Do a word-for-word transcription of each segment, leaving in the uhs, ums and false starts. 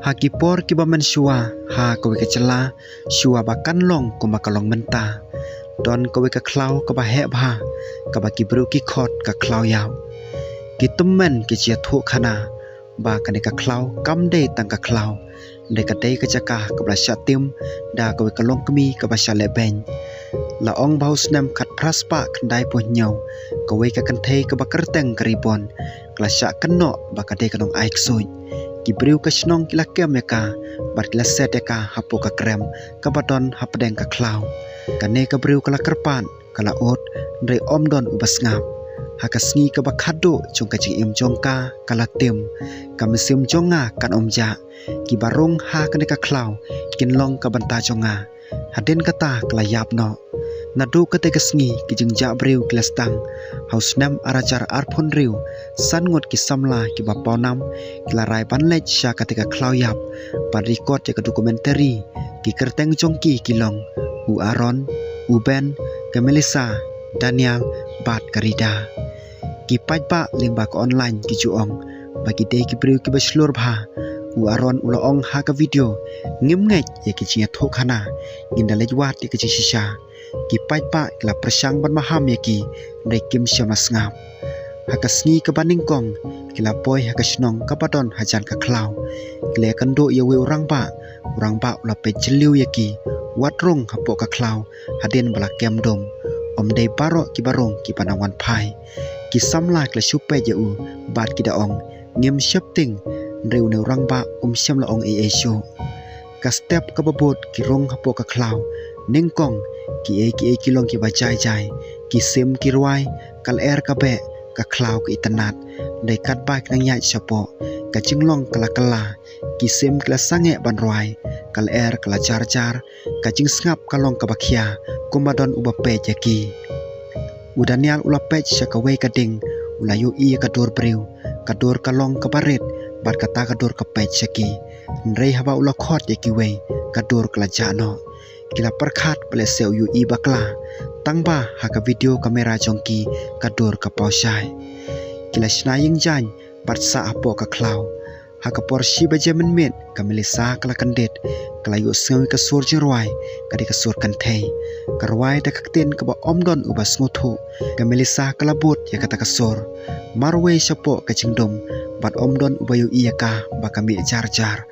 Ha ki por kiba mynshuwa, ha kawei ka jylla, shuwa ba kan long kumba ka long mynta, don kawei ka khlaw kaba heh bha, kaba ki briew ki khot ka khlaw ïap. Ki tymmen ki jia thuh khana ba kane ka khlaw kam dei tang ka khlaw, dei ka dei ka jaka kaba la shah tim da kawei ka longkmie kaba shah leh beiñ. La ong ba ha u snem khatphra spah khyndai phew hynñiew, kawei ka kynthei kaba kyrteng ka Ribon ka la shah kynnoh ba ka dei ka nongai ksuid. Ki briew ka shnong ki la kem ïa ka bad ki la set ïa ka hapoh ka krem kaba don hapdeng ka khlaw. Kane ka briew ka la kyrpad, ka la ud, hynrei ym don uba sngap. Ha ka sngi kaba khatduh jong ka jingim jong ka, ka la tim. Ka mynsiem jong nga kan ym jah. Kiba rung ha kane ka khlaw kin long ka bynta jong nga. Hadien kata ka la ïap noh. Naduh katei ka sngi ki jingjah briew ki la sdang. Ha u snem ar hajar arphew hynriew, san ngut ki samla kiba pawnam ki la rai ban leit sha katei ka khlaw ïap ban record ïa ka documentary. Ki kyrteng jong ki ki long u Aaron, u Ben, ka Melissa, Daniel bad ka Rida. Ki paidbah lyngba ka online ki ju ong ba ki dei ki briew kiba shlur bha. U Aaron u la ong ha ka video, ngim ngeit ïa ki jingïathuh khana, ngin da leit wad ïa ka jingshisha. Ki paidbah ki la pyrshang ban maham ïa ki, hynrei kim shym la sngap. Ha ka sngi kaba nyngkong ki la poi ha ka shnong kaba don hajan ka khlaw. Ki la ïakynduh ïa uwei u rangbah. U rangbah u la peit jylliew ïa ki, wat rung hapoh ka khlaw hadien ba la kem dum. Ym dei baroh kiba rung kiba nang wan phai. Ki samla ki la shu peit ïa u bad ki da ong, ngim sheptieng. Hynrei une u rangbah um shym la ong ei ei shuh. Ka step kaba bud ki rung hapoh ka khlaw. Nyngkong kiei kiei ki long kiba jai jai. Ki sim ki rwai, ka lyer ka beh, ka khlaw ka itynnad. Hynrei katba ki nang ïaid shapoh, ka jinglong ka la kylla. Ki sim ki la sangeh ban rwai, ka lyer ka la jar jar. Ka jingsngap ka long kaba khia, kumba don uba peit ïa ki. U Daniel u la peit sha kawei ka ding, u la ïohi ïa ka dur briew. Ka dur ka long kaba rit bad kata ka dur ka peit sha ki. Hynrei haba u la khot ïa kiwei, ka dur ka la jah noh. Ki la pyrkhat ba lehse u ïohi bakla. Tangba ha ka video camera jong ki, ka dur ka paw shai. Ki la shna ïing jaiñ bad sah hapoh ka khlaw. Ha ka por shi baje mynmiet, ka Melissa ka la kyndit. Ka la ïohsngew ïa ka sur jingrwai, ka dei ka sur kynthei. Ka rwai da ka ktien kaba ym don uba sngewthuh. Ka Melissa ka la bud ïa kata ka sur. Marwei shapoh ka jingdum bad ym don uba ïohi ïa ka ba ka mih jar jar.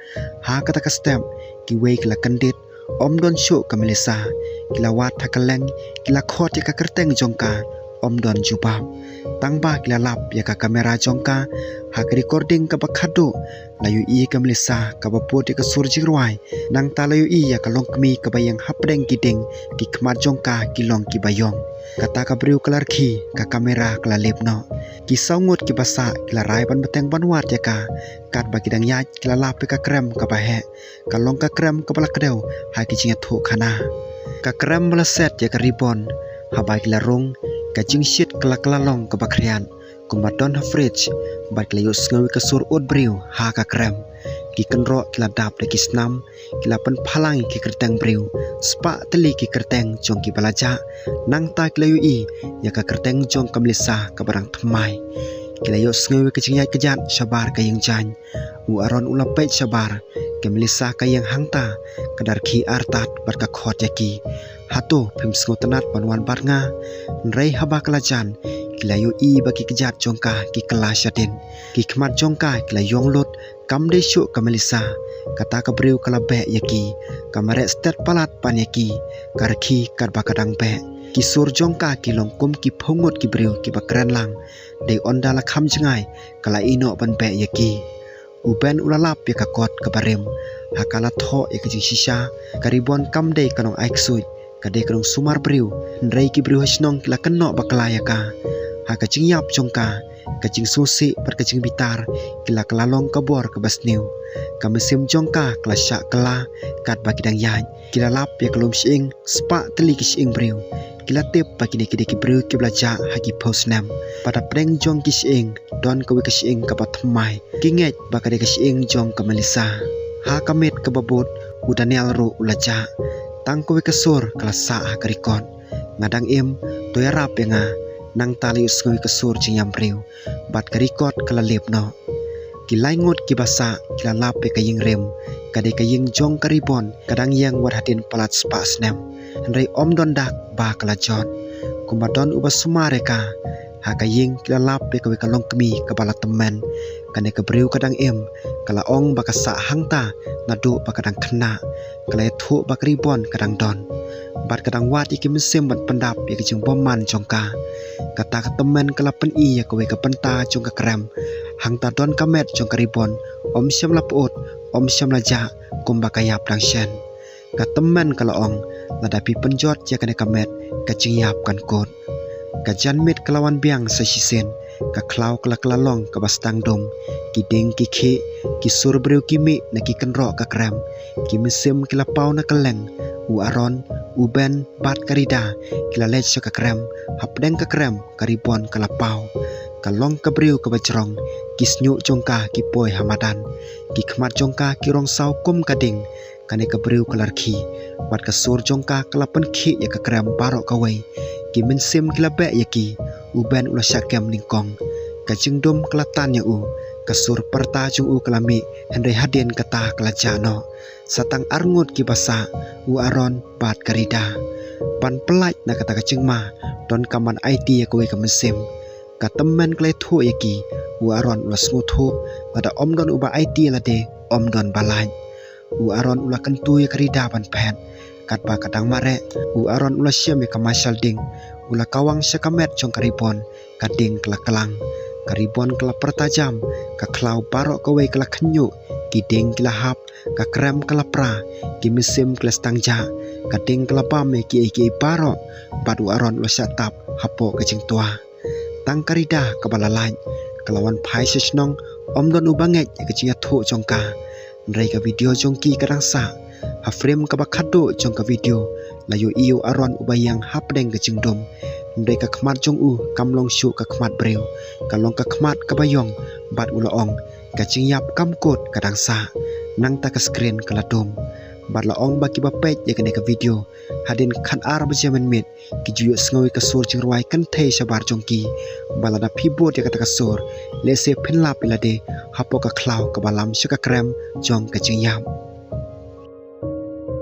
Ha kata ka step kiwei ki la kyndit, ym don shuh ka Melissa. Ki la wad ha kylleng, ki la khot ïa ka kyrteng jong ka, ym don jubab. Tangba ki la lap ïa ka camera jong ka. Ha ka recording kaba khatduh la ïohi ka Melissa kaba bud ïa ka sur jingrwai. Nangta la ïohi ïa ka longkmie kaba ïeng hapdeng ki ding, ki khmat jong ka ki long kiba ïong. Kata ka briew ka la rkhie, ka camera ka la lip noh. Ki saw ngut kiba sah ki la rai ban bteng ban wad ïa ka. Katba ki dang ïaid ki la lap ïa ka krem kaba heh. Ka long ka krem kaba la kdew ha ki jingïathuh khana. Ka krem ba la set ïa ka Ribon. Haba ki la rung, ka jingshit ka la kylla long kaba khriat, kumba don ha fridge. Bad ki la ïohsngew ïa ka sur ud briew ha ka krem. Ki kynroh ki la dap da ki snam, ki la pynphalang ïa ki kyrteng briew. Spah tylli ki kyrteng jong kiba la jah. Nangta ki la ïohi ïa ka kyrteng jong ka Melissa kaba dang thymmai. Ki la ïohsngew ïa ka jingïaid kjat shabar ka ïing jaiñ. U Aaron u la peit shabar, ka Melissa ka ïeng hangta, ka da rkhie artat bad ka khot ïa ki. Hato phim sngewtynnat ban wan bad nga? Hynrei haba ka la jan, ki la ïohi ba ki kjat jong ka ki kylla shadien. Ki khmat jong ka ki la ïong lut, kam dei shuh ka Melissa. Kata ka briew ka la beh ïa ki. Ka mareh stet palat pan ïa ki. Ka rkhie katba ka dang beh. Ki sur jong ka ki long kum ki phew ngut ki briew kiba kren lang. Dei ynda la kham jngai, ka la ïeh noh ban beh ïa ki. U Ben u la lap ïa ka kot kaba rim. Ha ka la thoh ïa ka jingshisha, ka Ribon kam dei ka nongai ksuid, ka dei ka nongsumar briew. Hynrei ki briew ha shnong ki la kynnoh bakla ïa ka. Ha ka jingïap jong ka, ka jingsngewsih bad ka jingbitar ki la kylla long ka bor kaba sniew. Ka mynsiem jong ka ka la shah kylla katba ki dang ïaid. Ki la lap ïa ka lum shyieng, spah tylli ki shyieng briew. Ki la tip ba kine ki dei ki briew kiba la jah ha ki phew snem. Bad hapdeng jong ki shyieng don kawei ka shyieng kaba thymmai. Ki ngeit ba ka dei ka shyieng jong ka Melissa. Ha ka miet kaba bud, u Daniel ruh u la jah. Tang kawei ka sur ka la sah ha ka record. Nga dang im, to ïarap ïa nga. Nangta la ïohsngew ïa ka sur jingïam briew. Bad ka record ka la lip noh. Ki lai ngut kiba sah ki la lap ïa ka ïing rim. Ka dei ka ïing jong ka Ribon, ka dang ïeng wat hadien palat spah snem. Hynrei ym don dak ba ka la jot. Kumba don uba sumar ïa ka, ha ka ïing ki la lap ïa kawei ka longkmie kaba la tymmen. Kane ka briew ka dang im, ka la ong ba ka sah hangta naduh ba ka dang khynnah. Ka la ïathuh ba ka Ribon ka dang don, bad ka dang wad ïa ki mynsiem ban pyndap ïa ka jingbymman jong ka. Kata ka tymmen ka la pyni ïa kawei ka bynta jong ka krem. Hangta don ka met jong ka Ribon, ym shym la pyut, ym shym la jah, kumba ka ïap dang shen. Ka tymmen ka la ong, lada phi pynjot ïa kane ka met, ka jingïap kan kut. Ka janmiet ka la wan biang sa shisien, ka khlaw ka la kylla long kaba sdang dum. Ki dieng ki khih, ki sur briew ki mih na ki kynroh ka krem. Ki mynsiem ki la paw na kylleng. U Aron, u Ben, bad ka Rida ki la leit sha ka krem. Hapdeng ka krem ka Ribon ka la paw. Ka long ka briew kaba jrong, ki shñiuh jong ka ki poi ha madan. Ki khmat jong ka ki rong saw kum ka dieng. Kane ka briew ka la rkhie, bad ka sur jong ka ka la pynkhih ïa ka krem baroh kawei. Ki mynsiem ki la beh ïa ki. U Ben u la shah kem nyngkong. Ka jingdum ka la tan ïa u. Ka sur pyrta jong u ka la mih, hynrei hadien kata ka la jah noh. Sa tang ar ngut kiba sah, u Aron bad ka Rida. Ban pyllait na kata ka jingma, donkam ban aiti ïa kawei ka mynsiem. Ka tymmen ka la ïathuh ïa ki. U Aron u la sngewthuh, lada ym don uba aiti ïa lade, ym don ba lait. U Aron u la kyntu ïa ka Rida ban phet. Katba ka dang mareh, u Aron u la shem ïa ka mashal dieng. U la kawang sha ka met jong ka Ribon. Ka dieng ka la klang. Ka Ribon ka la pyrta jam. Ka khlaw baroh kawei ka la khynñiuh. Ki dieng ki la hap. Ka krem ka la pra. Ki mynsiem ki la sdang jah. Ka dieng ka la bam ïa kiei kiei baroh. Bad u Aron u la shah tap hapoh ka jingtwa. Tang ka Rida kaba la lait. Ka la wan phai sha shnong, ym don uba ngeit ïa ka jingïathuh jong ka. Hynrei ka video jong ki ka dang sah. Ha frame kaba khatduh jong ka video, la ïohi ïa u Aron uba ïeng hapdeng ka jingdum. Hynrei ka khmat jong u kam long shuh ka khmat briew. Ka long ka khmat kaba ïong, bad u la ong, ka jingïap kam kut, ka dang sah. Nangta ka screen ka la dum. Bad la ong ba kiba peit ïa kane ka video, hadien khatar baje mynmiet, ki ju ïohsngew ïa ka sur jingrwai kynthei shabar jong ki. Ba lada phi bud ïa kata ka sur, lehse phin lap ïa lade hapoh ka khlaw kaba lam sha ka krem jong ka jingïap.